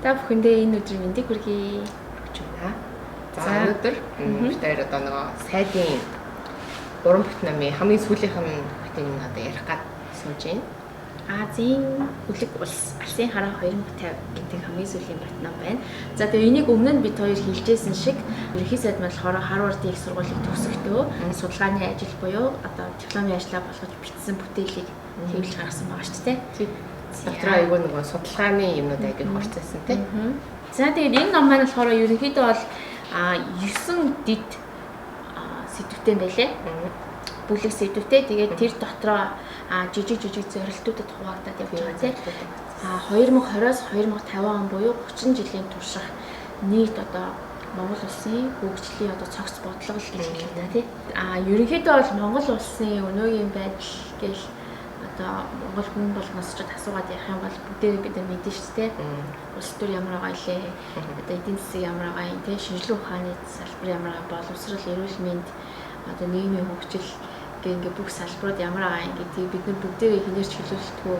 Та бүхэндээ энэ өдрийн мэндийг хүргэе. Хүргэж байна. За, өнөөдөр бид хоёр одоо нөгөө сайдын уран бүт намын хамгийн сүүлийнх нь бүтээн нь одоо ярих гад сууж байна. Азийн бүлэг улс Алсын хараа 2050 гэдэг хамгийн сүүлийн бат ном байна. За, тэгээ энийг өмнө нь бид хоёр хэлжсэн шиг ерөнхий сайд маань болохоор Харвардын их сургуулийг төгсөхдөө судалгааны ажил буюу одоо дипломын ажлаа болгож бичсэн бүтээлийг хэвлэж гаргасан байгаа шүү дээ. Дотроо айгүй нөгөө судалгааны юмнууд айгүй хурцсан тий. За, тэгээд энэ ном маань болохоор ерөнхийдөө бол 9 дэд сэдвтэй байлээ. Бүлэг сэдвтэй. Тэгээд тэр дотроо жижиг жижиг зорилтуудад хуваагдаад явж байгаа тий. 2020-оос 2050 он буюу 30 жилийн турших нийт одоо Монгол улсын хөгжлийн одоо цогц бодлого л гэж хэлдэг та тий. Ерөнхийдөө бол Монгол улсын өнөөгийн байдал гэл одоо Монгол хүн болгоноос ч асуугаад ярих юм бол бүгдээрээ бид нар мэднэ шүү дээ. Улс төр ямар байгаа илээ, одоо эдийн засаг ямар байгаа юм те, шинжилгээ ухааны салбар ямар байгаа, боловсрол, эрүүл мэнд, одоо нийгмийн хөгжил гэх ингээ бүх салбарууд ямар байгаа юм гэдгийг бид нар бүгдээрээ хинээрч хэлүүлэлтгүй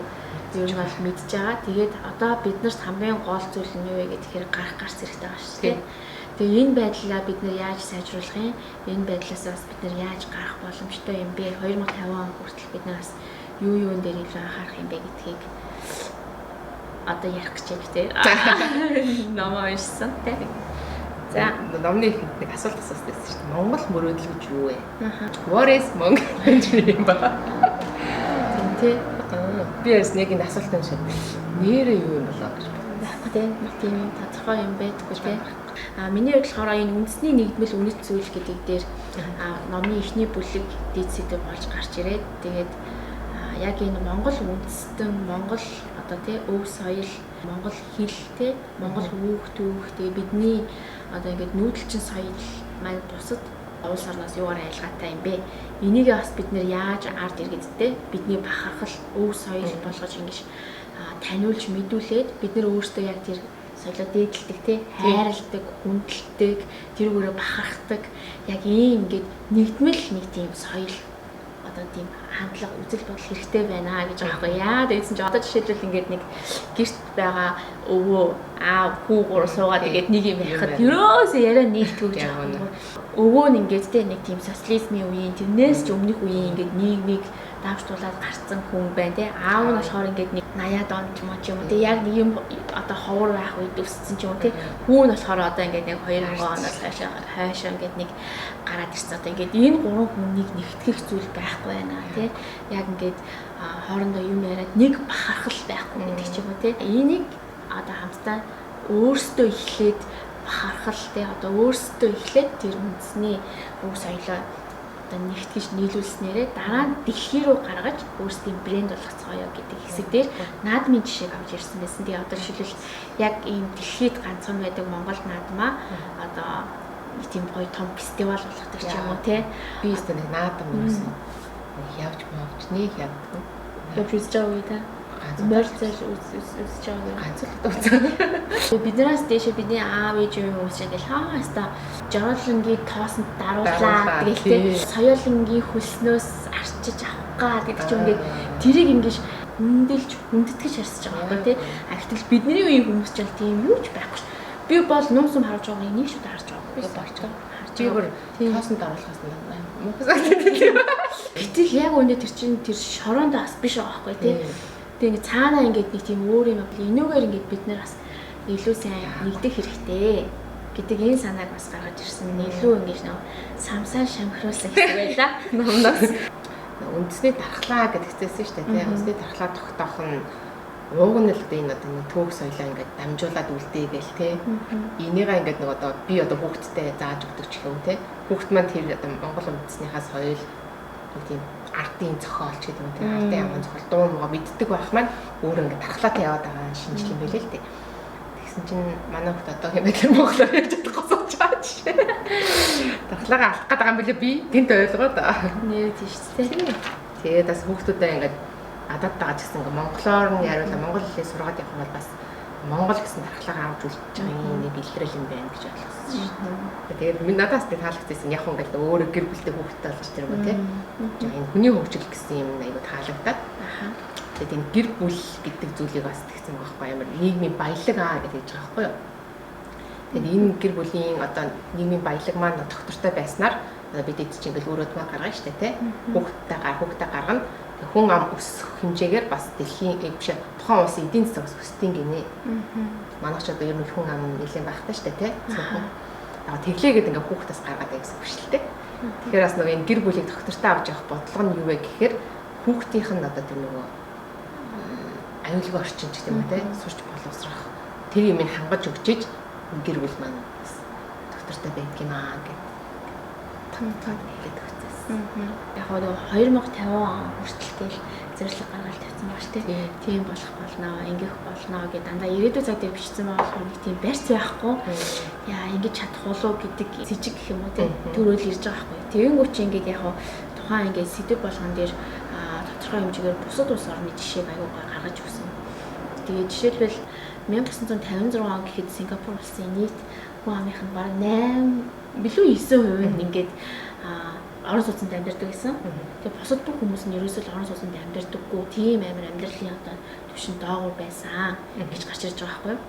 ер нь бол мэдж байгаа. Тэгээд одоо биднэрт хамгийн гол зүйл нь юу вэ гэхээр гарах гарц хэрэгтэй байгаа шүү дээ. Тэгээ энэ байдлаа бид нэр яаж сайжруулах юм? Энэ байдлаас бас бид нэр яаж гарах боломжтой юм бэ? 2050 он хүртэл бид нар бас юу юун дээр илүү анхаарах юм бэ гэдгийг одоо ярих гэж байна тий. Номоо уншсан тий. За, номны ихэнд нэг асуулт асуусан байсан шүү дээ. Монгол мөрөөдөл гэж юу вэ? What is Mongol dream ба? Тийм тий. Би бас нэг энэ асуулт юм шиг нэрээ юу юм болоо гэж байхгүй тий. Нэг тийм юм тодорхой юм байдаггүй тий. Миний хувьд болохоор энэ үндэсний нэгдмэл үнэт зүйл гэдэг дээр номны эхний бүлэг дээд сэдэв болж гарч ирээд тэгээд яг энэ Монгол үндэстэн, Монгол одоо тий өв соёл, Монгол хэл тий, Монгол хүүх түүх, тэгээ бидний одоо ингээд нүүдэлчин соёл маань бусад улс орноос юугаар айлгаатай юм бэ? Энийг бас бид нэр яаж ард иргэдтэй бидний бахархал өв соёл болгож ингэж таниулж мэдүүлээд бид нэр өөрсдөө яг тэр соёлоо дээдэлдэг тий, хайрладаг, хүндэлдэг, тэрүүгээрээ бахархдаг яг ийм ингээд нэгдмэл нэг тийм соёл одоо тийм хандлага, үзэл бодол хэрэгтэй байна гэж байгаа байхгүй яа. Тэгсэн чинь одоо жишээлбэл ингээд нэг гэрт байгаа өвөө, аав, хүү гурав суугаад ингээд нэг юм ярихад ерөөсөө яриа нийлдэггүй гэж байгаа юм. Өвөө нь ингээд те нэг тийм социализмын үеийн тэрнээс ч өмнөх үеийн ингээд нийгмийг давж тулаад гарцсан хүн байна те. Аав нь болохоор ингээд нэг 80-аад он ч юм уу ч юм уу те яг нэг юм одоо ховор байх үед өссөн ч юм уу те. Хүү нь болохоор одоо ингээд нэг 2000 оноос хойш ингээд нэг гараад ирсэн. Одоо ингээд энэ гурван хүнийг нэгтгэх зүйл байхгүй байна те. Яг ингээд хоорондоо юм яриад нэг бахархал байхгүй гэдэг ч юм уу те. Энийг одоо хамтдаа өөрсдөө эхлээд бахархал те одоо өөрсдөө эхлээд тэр үндэсний өв соёлоо одоо нэгтгэж нийлүүлснээрээ дараа нь дэлхий рүү гаргаж өөрсдийн брэнд болгоцгоё гэдэг хэсэг дээр наадмын жишээг авч ирсэн байсан. Тэгээ одоо жишээлбэл яг ийм дэлхийд ганцхан байдаг Монгол наадмаа одоо нэг тийм гоё том фестивал болгодог ч юм уу те. Би өстө нэг наадам юусэн. Явж мовч нэг явдаг. Явж үзэж байгаа үе та. Морь зал үзэж байгаа үе. Ганц л үзсэн. Биднээс дээшээ бидний аав ээж юм хүмүүс ингээл хаа хаста жороолонгийн тоосонд даруулаа тэгэл те. Соёолонгийн хөлснөөс арчиж авах гаа гэдэг чинь ингээд тэрийг ингэж хүндэлж хүндэтгэж харсаж байгаа байхгүй те. А гэтэл бидний үеийн хүмүүс ч бол тийм юу ч байхгүй ш. Би бол нум сум харж байгаа энийг шууд харж байгаа. Би болж байгаа. Би бүр тоосонд даруулахаас муухай санагдав. Гэтэл яг үүндээ тэр чинь тэр шороонд бас биш байгаа байхгүй те. Тэгээ ингээд цаанаа ингээд нэг тийм өөр юм байна. Энүүгээр ингээд бид нар бас илүү сайн нэгдэх хэрэгтэй гэдэг энэ санааг бас гаргаж ирсэн. Илүү ингэж нэг самсаа шамхируулсан хэсэг байлаа. Номноос үндэсний дархлаа гэдэгцээсэн шүү дээ тий. Үндэсний дархлаа тогтоох нь ууг нь л одоо энэ одоо нэг төөх соёлоо ингээд дамжуулаад үлдээгээл тий. Энийгээ ингээд нэг одоо би одоо хүүхдтэй зааж өгдөг ч юм тий. Хүүхд маань тэр одоо Монгол үндэснийхаа соёл нэг тийм ардын зохиолч гэдэг юм тийм ардын яман зохиол дуу муугаа мэддэг байх маань өөр ингээд дархлаатай яваад байгаа шинжил юм байлээ л дээ. Тэгсэн чинь манай хүүхд одоо юм байдлаар монголоор ярьж чадахгүй сууж байгаа жишээ. Дархлаагаа алдах гээд байгаа юм билээ би гинт ойлгоод. Нэр тийш дээ. Тэгээд бас хүүхдүүдээ ингээд адаад байгаа ч гэсэн ингээд монголоор нь яриулаа монгол хэлээ сургаад явах юм бол бас монгол гэсэн дархлаагаа авч үлдэж байгаа юм нэг илрэл юм байна гэж ойлгосон шүү дээ. Тэгээд минь надаас тэг таалагдсан яг ингээд өөрөө гэр бүлтэй хүүхэдтэй болж тэр юм уу те. Энэ хүний хөгжил гэсэн юм айгу таалагдаад. Тэгээд энэ гэр бүл гэдэг зүйлийг бас тэгсэн байгаа байхгүй амар нийгмийн баялаг аа гэж хэлж байгаа байхгүй юу. Тэгээд энэ гэр бүлийн одоо нийгмийн баялаг маань доктортой байснаар одоо бид эд чинь ингээл өрөөд маа гаргана штэ тий. Хүүхдтэй гар хүүхдээ гаргана. Хүн ам өсөх хэмжээгээр бас дэлхийн биш тухайн улсын эдийн засаг бас өсдөг гинэ. Манайх ч одоо ер нь хүн ам нэлээд багтаа штэ тий. Яг тэглээгээд ингээ хүүхдээс гаргаад байгаа гэсэн үг шүү дээ. Тэгэхээр бас нөгөө энэ гэр бүлийг доктортой авч явах бодлого нь юу вэ гэхээр хүүхдийнх нь одоо тэр нөгөө аюулгүй орчин ч гэдэг юм уу те сурч боловсрох тэр юмыг хангаж өгч иж гэр бүл маань бас доктортой байдаг юм аа гэд томтоод хэлээд өгсөн. Яг нөгөө 2050 он хүртэл тэгэл зорилго гаргаад тавьсан баг шүү дээ. Тийм болох болно, ингэх болно гэдэг дандаа ирээдүйн цаг дээр бичсэн байгаа болохоор нэг тийм барьц байхгүй. Яа, ингэж чадах болов гэдэг сэжиг гэх юм уу тийм төрөөл ирж байгаа байхгүй. Тэгэнгүүт чи ингээд яг тухайн ингээд сэдв болгон дээр тодорхой хэмжээгээр бусад улс орны жишээг аягүй гой гаргаж өгсөн. Тэгээ жишээлбэл 1956 он гэхэд Сингапур улсын нийт хүн амынх нь бараг 8 билүү 9% нь ингээд орон сууцнд амьдардаг гэсэн. Тэгээ бусад бүх хүмүүс нь ерөөсөө л орон сууцнд амьдардаггүй тийм амар амьдралын одоо түвшин доогуур байсан гэж гарч ирж байгаа байхгүй юу?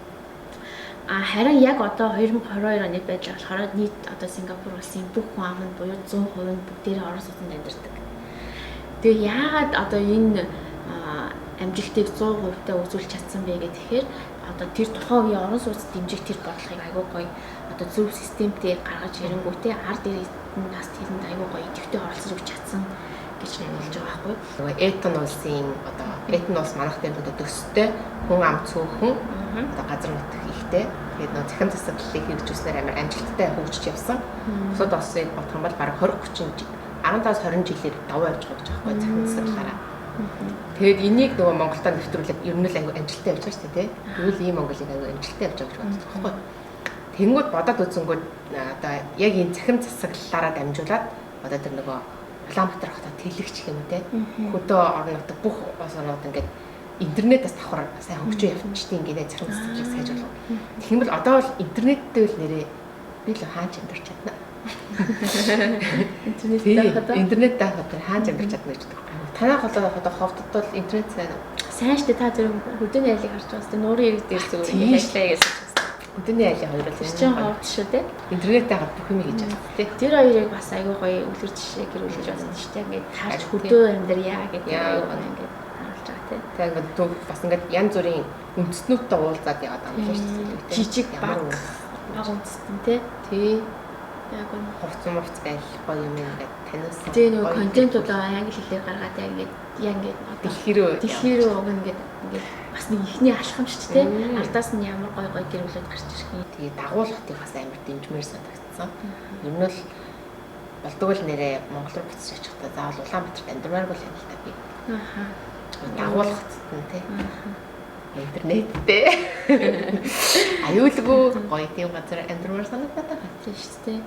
А харин яг одоо 2022 оны байдлаар болохоор нийт одоо Сингапур улсын бүх хүн ам нь буюу 100% нь бүгдээрээ орон сууцнд амьдардаг. Тэгээ яагаад одоо энэ амжилтыг 100% та үзүүлж чадсан бэ гэхээр одоо тэр тухайн үеийн орон сууц дэмжих тэр бодлогыг айгүй гоё одоо зөв системтэй гаргаж ирэнгүүтээ ард иргэд нь бас тэрэнд айгүй гоё идэвхтэй оролцож өгч чадсан гэж хэлж байгаа байхгүй юу. Нөгөө Этон улсын одоо Этон улс манайх дээр одоо төстэй хүн ам цөөхөн одоо газар нутаг ихтэй. Тэгээд нөгөө цахим засаглалыг хэрэгжүүлснээр амар амжилттай хөгжиж явсан. Бусад улсыг бодох юм бол бараг 20 30 15-20 жилээр давуу явж байгаа гэж байгаа байхгүй цахим засаглалаараа. Тэгээд энийг нөгөө Монголдо нэвтрүүлээд ер нь л айгүй амжилттай явж байгаа шүү дээ тий. Тэгвэл ийм Монголыг айгүй амжилттай явж байгаа гэж боддог байхгүй. Тэнгүүд бодоод үзэнгүүд одоо яг энэ цахим засаглалаараа дамжуулаад одоо тэр нөгөө Улаанбаатар хотод тэлэгч гэх юм те. Хөдөө орон нутаг бүх улс орнууд ингээд интернетээс давхар сайн хөгжиж явчихдیں۔ Ингээд цахим засаглалыг сайжруулах. Тэгэх юм бол одоо бол интернеттэй л нэрээ би л хаач амьдарч чадна. Интернеттэй хахад интернеттэй хахад хаач амьдарч чадна гэж боддог. Танай холоо одоо ховдод бол интернет сайн уу? Сайн шүү дээ. Та зэрэг хөдөөний айлыг харж байгаа сте нуурын ирэг дээр зүгээр ингээд ажиллая гэсэн чинь. Хөдөөний айлын хоёр бол тэр чинь ховд шүү дээ. Интернеттэй хахад бүх юм хийж чаддаг тий. Тэр хоёрыг бас айгүй гоё үлгэр жишээ гэрүүлж бодсон шүү дээ. Ингээд таарч хөдөө амьдрья гэдэг айгүй гоё ингээд харуулж байгаа тий. Тэгээ ингээд бас ингээд янз бүрийн үндэстнүүдтэй уулзаад яваад байгаа юм шүү дээ. Жижиг баг үндэстэн тий. Тий. Яг үнэ хувц мувц гайл гоё юм ингээд таниулсан. Тэгээ нөгөө контентуудаа англи хэлээр гаргаад яг ингээд яг ингээд дэлхий рүү уг ингээд ингээд бас нэг ихний алхам шүү дээ. Ардаас нь ямар гоё гоё гэр бүлүүд гарч ирэх юм. Тэгээ дагуулгатыг бас амар дэмжмээр санагдсан. Ер нь бол болдог л нэрээ Монгол руу буцаж очихдаа заавал Улаанбаатарт амьдрмааргүй л юм л та би. Аха. Дагуулгатад нь тий. Интернеттэй. Аюулгүй гоё тийм газар амьдрмаар санагдаад байгаа. Тийм шүү дээ.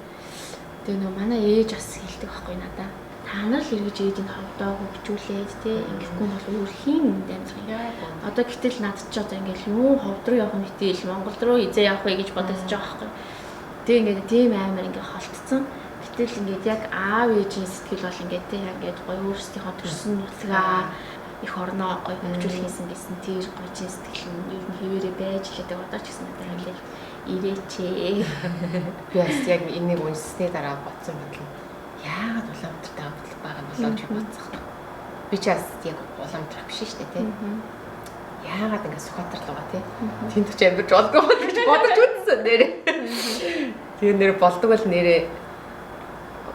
Тэгээ нөгөө манай ээж бас хэлдэг байхгүй надаа. Та нар л эргэж ирээд энэ ховдоо хөгжүүлээд тий ингэхгүй бол өөр хин энд амьдрах юм. Одоо гэтэл над ч одоо ингээл юу ховд руу явах мэтэл Монгол руу хизээ явах вэ гэж бодож байгаа байхгүй. Тэгээ ингээд тийм амар ингээд холтцсон. Гэтэл ингээд яг аав ээжийн сэтгэл бол ингээд тий ингээд гоё өөрсдийнхөө төрсөн нутгаа их орноо гоё хөгжүүлэх хийсэн гэсэн тэр гойжин сэтгэл нь ер нь хэвээрээ байж лээдэг одоо ч гэсэн надад хэлээл ирээч ээ. Би бас яг энийг уншсны дараа бодсон бодлоо. Яагаад Улаанбаатарт авах байгаа болоо гэж бодсон. Би ч бас яг Улаанбаатар биш шүү дээ тий. Яагаад ингэ Сүхбаатар руугаа тий. Тэнд ч амьдарч болдгоо гэж бодож үзсэн нэрээ. Тэгээ нэр болдог бол нэрээ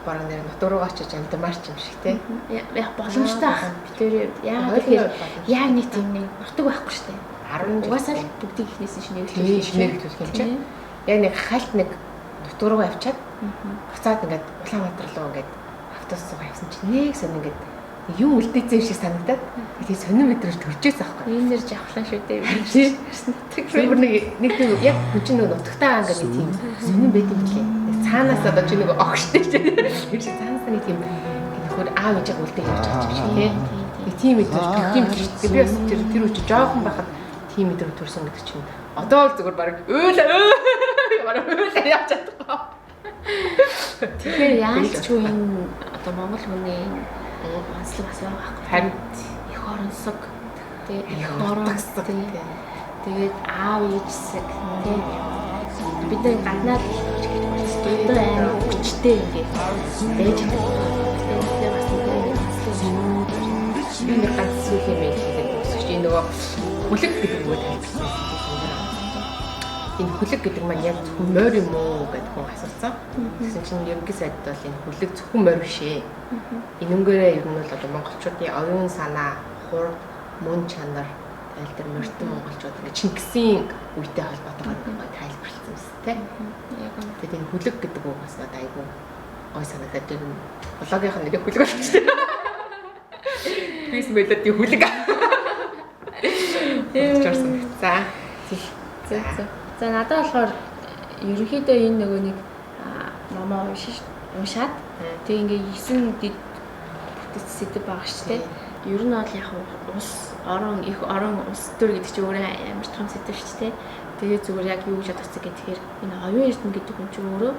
бараг нэр нутг руугаа очиж амьдармаар ч юм шиг тий. Яг боломжтой ах. Би тэр яагаад гэхээр яг нэг тийм нэг нутг байхгүй шүү дээ. 10 угаасаа л бүгдийг ихнээс нь шинээр хэвлүүлэх юм чинь. Яг нэг хальт нэг нутг руугаа явчаад буцаад ингээд Улаанбаатар руу ингээд автобус руу явсан чинь нэг сонь ингээд юм үлдээсэн юм шиг санагдаад тэгээ сонин мэдрэмж төржээс аахгүй. Энэ нэр жавхлан шүү дээ. Тэр бүр нэг тийм яг хүн чинь нэг нутагтаа ингээд нэг тийм сонин байт юм лээ. Цаанаас одоо чи нэг огштой чи. Тэр шиг цаанаас нэг тийм нөхөр аав ээжээ үлдээ явж байгаа юм шиг тий. Нэг тийм мэдрэмж тийм мэдрэмж. Би бас тэр үе чи жоохон байхад тийм мэдрэмж төрсөн гэдэг чинь одоо л зүгээр баг уйлаа бараг уйлаа явж чадахгүй. Тэгэхээр яаж ч үн одоо Монгол хүний онцлог бас байгаа байхгүй. Харин их оронсог Тэ эх орон тэгээд аав ээжсэг тэ бид нар гаднаад их гэж болчихсон. Одоо амар хүчтэй ингээд байж байгаа. Тэгээд бас би нэг ганц зүйл юм хэлээд өсөж энэ нөгөө хүлэг гэдэг үгээр тайлбарласан. Энэ хүлэг гэдэг маань яг зөвхөн морь юм уу гэдэг хүн асуусан. Тэгсэн чинь ерөнхий сайд бол энэ хүлэг зөвхөн морь биш ээ. Энүүгээрээ ер нь бол одоо монголчуудын оюун санаа, хурд, мөн чанар, айл дээр морьтон монголчууд ингээд Чингисийн үетэй холбоотойгоор гоё тайлбарласан юм тэ. Тэгээд энэ хүлэг гэдэг үг бас надад айгүй гоё санагдаад тэр блогийнх нь нэрийг хүлэг болчихсон. Бис мелоди хүлэг. Тийм. За. За. За надад болохоор ерөнхийдөө энэ нөгөө нэг номоо уншаад тэг ингээ 9 дэд бүтэц сэдэв байгаа шүү дээ. Ер нь бол яг улс орон их орон улс төр гэдэг чинь өөрөө амар том сэдэв шүү дээ. Тэгээ зүгээр яг юу гэж бодсон гэхээр энэ оюун эрдэнэ гэдэг хүн чинь өөрөө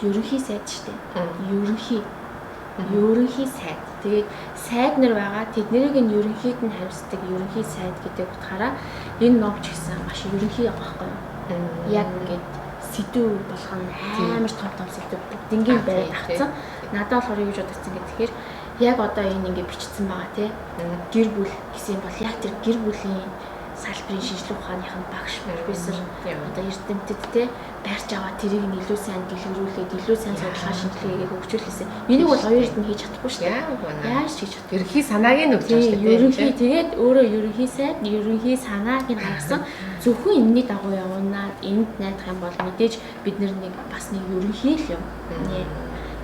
ерөнхий сайд шүү дээ. Ерөнхий сайд. Тэгээд сайд нар байгаа. Тэднийг нь ерөнхийд нь хариуцдаг ерөнхий сайд гэдэг утгаараа энэ ном ч гэсэн маш ерөнхий байгаа байхгүй юу? Яг ингээд сэдв болох нь амар том том сэдв бүгднгийн байр авцсан. Надад болохоор юу гэж бодсон гэхээр яг одоо энэ ингээд бичсэн байгаа тий. Гэр бүл гэсэн бол яг тэр гэр бүлийн салбарын шинжлэх ухааных нь багш профессор одоо эрдэмтэд те барьж аваад тэрийг нь илүү сайн дэлгэрүүлээд илүү сайн судалгаа шинжилгээгээ хөгжүүлсэн. Энийг бол оюун эрдэм хийж чадахгүй шүү дээ. Яаж хийж чадах? Ерөнхий санааг нь өгч байгаа шүү дээ. Ерөнхий тэгээд өөрөө ерөнхий сайд, ерөнхий санааг нь гаргасан. Зөвхөн энэний дагуу явнаа энд найдах юм бол мэдээж бид нэг бас нэг ерөнхий л юм.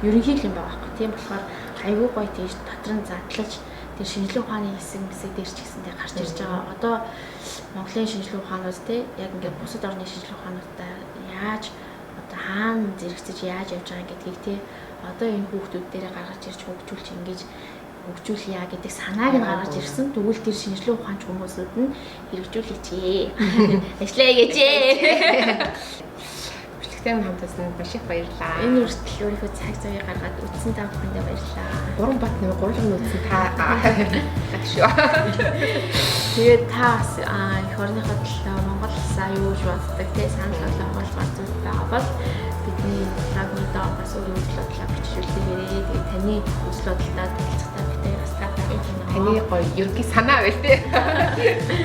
Ерөнхий л юм байгаа байхгүй. Тийм болохоор айгүй гоё тийж дотор нь задлаж тэр шинжлэх ухааны хэсэг мэсэг дээр ч гэсэндээ гарч ирж байгаа. Одоо Монголын шинжлэх ухаанууд те яг ингээд бусад орны шинжлэх ухаануудтай яаж одоо хаана зэрэгцэж яаж явж байгаа гэдгийг те одоо энэ хүүхдүүд дээрээ гаргаж ирж хөгжүүлж ингэж хөгжүүлье гэдэг санааг нь гаргаж ирсэн. Тэгвэл тэр шинжлэх ухаанч хүмүүсүүд нь хэрэгжүүлээч. Ажиллая гэжээ. Бичлэгтэй хамтаасанд маш их баярлалаа. Энэ хүртэл өөрийнхөө цаг завыг гаргаад үзсэн та бүхэндээ баярлалаа. 3 бат нэр 3 юм үзсэн та шүү. Тэгээд та бас эх орныхоо төлөө Монгол улсаа юу гэж боддог те санал бодлоо хуваалцмаар зүйл байгаа бол бидний блогны доор бас өөрийн үзэл бодлоо бичүүлээрэй. Тэгээд таны үзэл бодолтой танилцахтаа бид бас та таны гоё ерөнхий санаа байл те.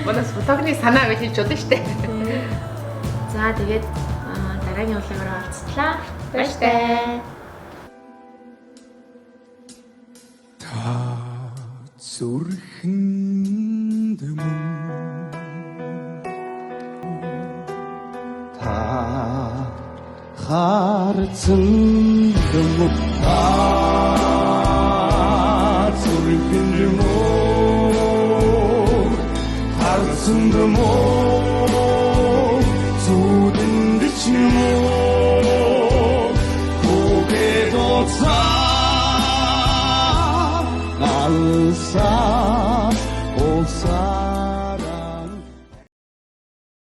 Манайс блогны санаа байл гэж бодсон шүү дээ. За тэгээд дараагийн удаагаар уулзлаа. Баяртай. Та зүрхэнд мөн та харцанд мөн та зүрхэнд мөн харцанд мөн.